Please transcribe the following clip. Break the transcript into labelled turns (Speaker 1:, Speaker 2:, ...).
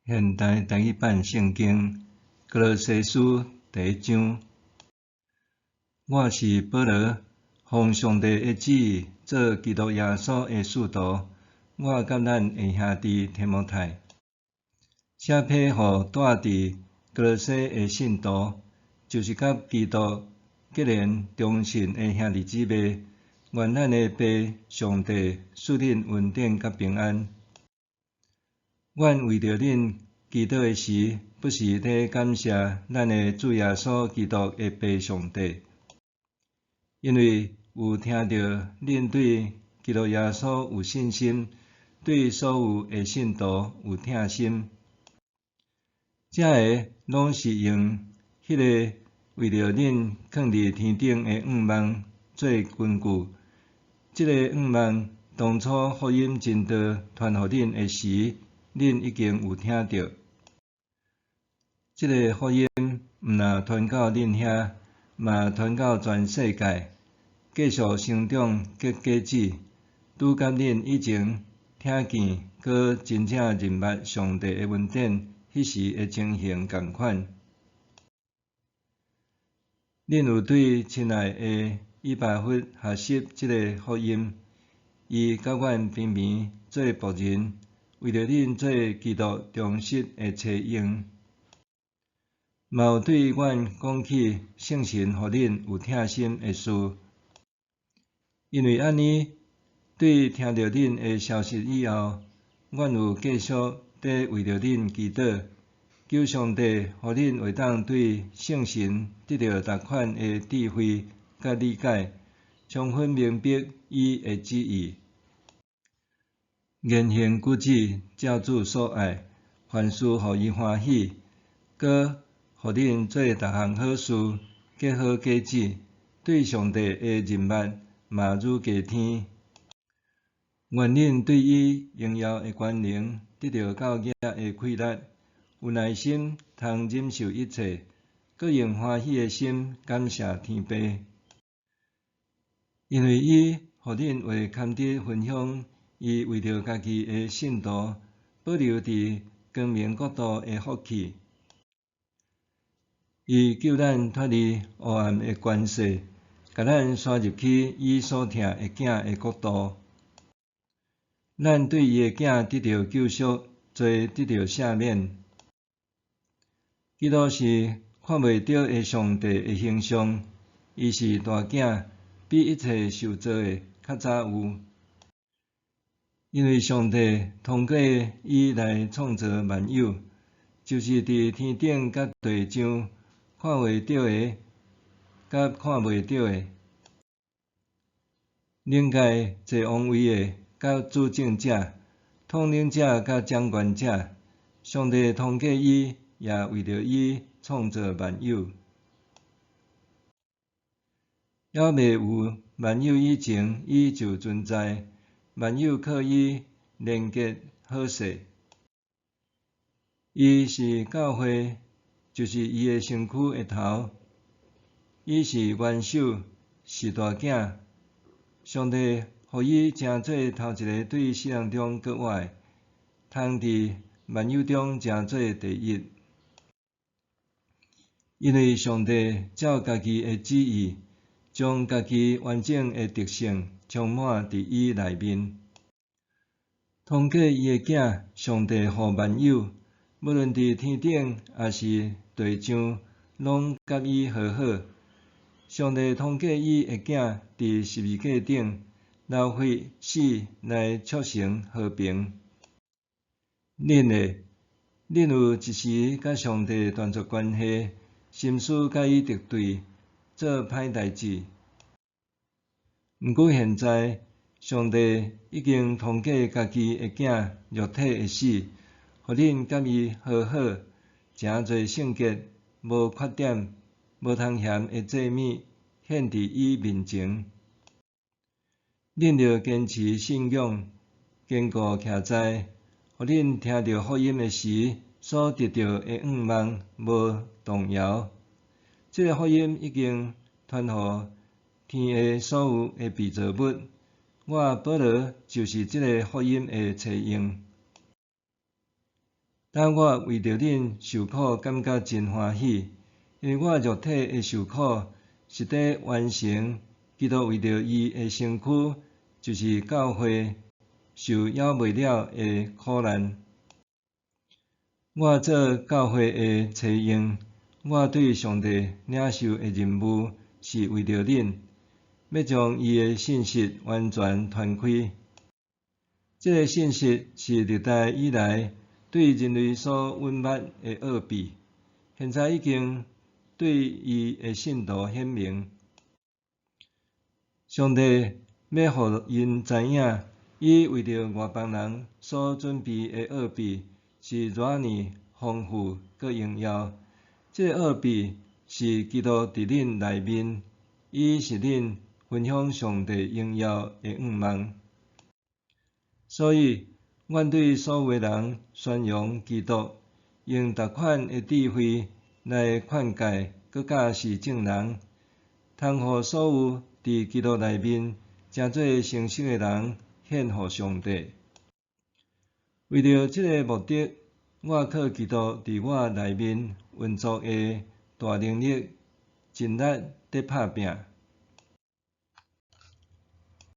Speaker 1: 現代台語版聖經歌羅西書第一章。我是保羅，奉上帝的旨意做基督耶穌的使徒。我佮咱的兄弟提摩太，寫批予住佇歌羅西的信徒，就是佮基督結連忠信的兄弟姊妹。願咱的父上帝賜恁恩典佮平安。阮為著恁祈禱的時，不時咧感謝咱的主耶穌基督的父上帝，因為有聽著恁對基督耶穌有信心，對所有的信徒有疼心。這个攏是用彼个為著恁囥佇天頂的向望做根據。這个向望當初福音真道傳予恁的時，恁已經有聽著。這个福音毋但傳到恁遐，嘛傳到全世界，繼續成長結果子，拄佮恁以前聽見，閣真正認捌上帝的恩典彼時的情形仝款。恁有對親愛的以巴弗學習這个福音，伊佮阮平平做僕人，為著恁做基督忠實的差用，嘛有對阮講起聖神予恁有疼心的事。因為按呢，對聽著恁的消息以後，阮有繼續佇為著恁祈禱，求上帝予恁會當對聖神得著逐款的智慧佮理解，充分明白伊的旨意。言行舉止照主所愛，凡事予伊歡喜，閣予恁做逐項好事，結好果子，對上帝的認捌嘛愈加添。願恁對伊榮耀的權能得著夠額的氣力，有耐心通忍受一切，閣用歡喜的心感謝天父。因為伊予恁會堪得分享伊為著家己的信徒保留佇光明國度的福氣。伊救咱脫離黑暗的權勢，共咱徙入去伊所疼的囝的國度。咱對伊的囝得著救贖，罪得著赦免。基督是看袂著的上帝的形象，伊是大囝，比一切受造的較早有。因為上帝通過伊來創造萬有，就是佇天頂佮地上看會著的，佮看袂著的，靈界坐王位的，佮主政者、統領者佮掌權者，上帝通過伊，也為著伊創造萬有。猶未有萬有以前，伊就存在。萬有靠伊連結好勢。伊是教會，就是伊的身軀的頭。伊是元首，是大囝。上帝予伊成做頭一个對死人中閣活的，通佇萬有中成做第一。因為上帝照家己的旨意，將家己完整的德性充滿佇伊內面。通過伊的囝，上帝予萬有，無論佇天頂抑是地上，攏佮伊和好。上帝通過伊的囝佇十字架頂流血死來促成和平。恁呢？恁有一時佮上帝斷絕關係，心思佮伊敵對，做歹代誌。毋過現在，上帝已經通過家己的囝肉體的死，予恁佮伊和好，成做聖潔、無缺點、無通嫌的祭物，獻佇伊面前。恁著堅持信仰，堅固徛在，予恁聽著福音的時所得著的向望無動搖。這个福音已經傳予天下所有的被造物，我保羅就是這个福音的差用。當我為著恁受苦，感覺真歡喜，因為我肉體的受苦，是佇完成基督為著伊的身軀，就是教會受枵袂了的苦難。我做教會的差役，我對上帝領受的任務是為著恁，欲將伊的信息完全傳開。這个信息是歷代以來對人類所隱瞞的奧秘，現在已經對伊的信徒顯明。上帝欲予𪜶知影，伊為著外邦人所準備的奧秘是偌爾豐富閣榮耀。這个奧秘是基督佇恁內面，伊是恁分享上帝榮耀的向望。所以，阮對所有人宣揚基督，用逐款的智慧來勸誡閣教示眾人，通予所有佇基督內面成做成熟的人獻予上帝。為著這个目的，我靠基督佇我內面運作的大能力，盡力佇拍拚。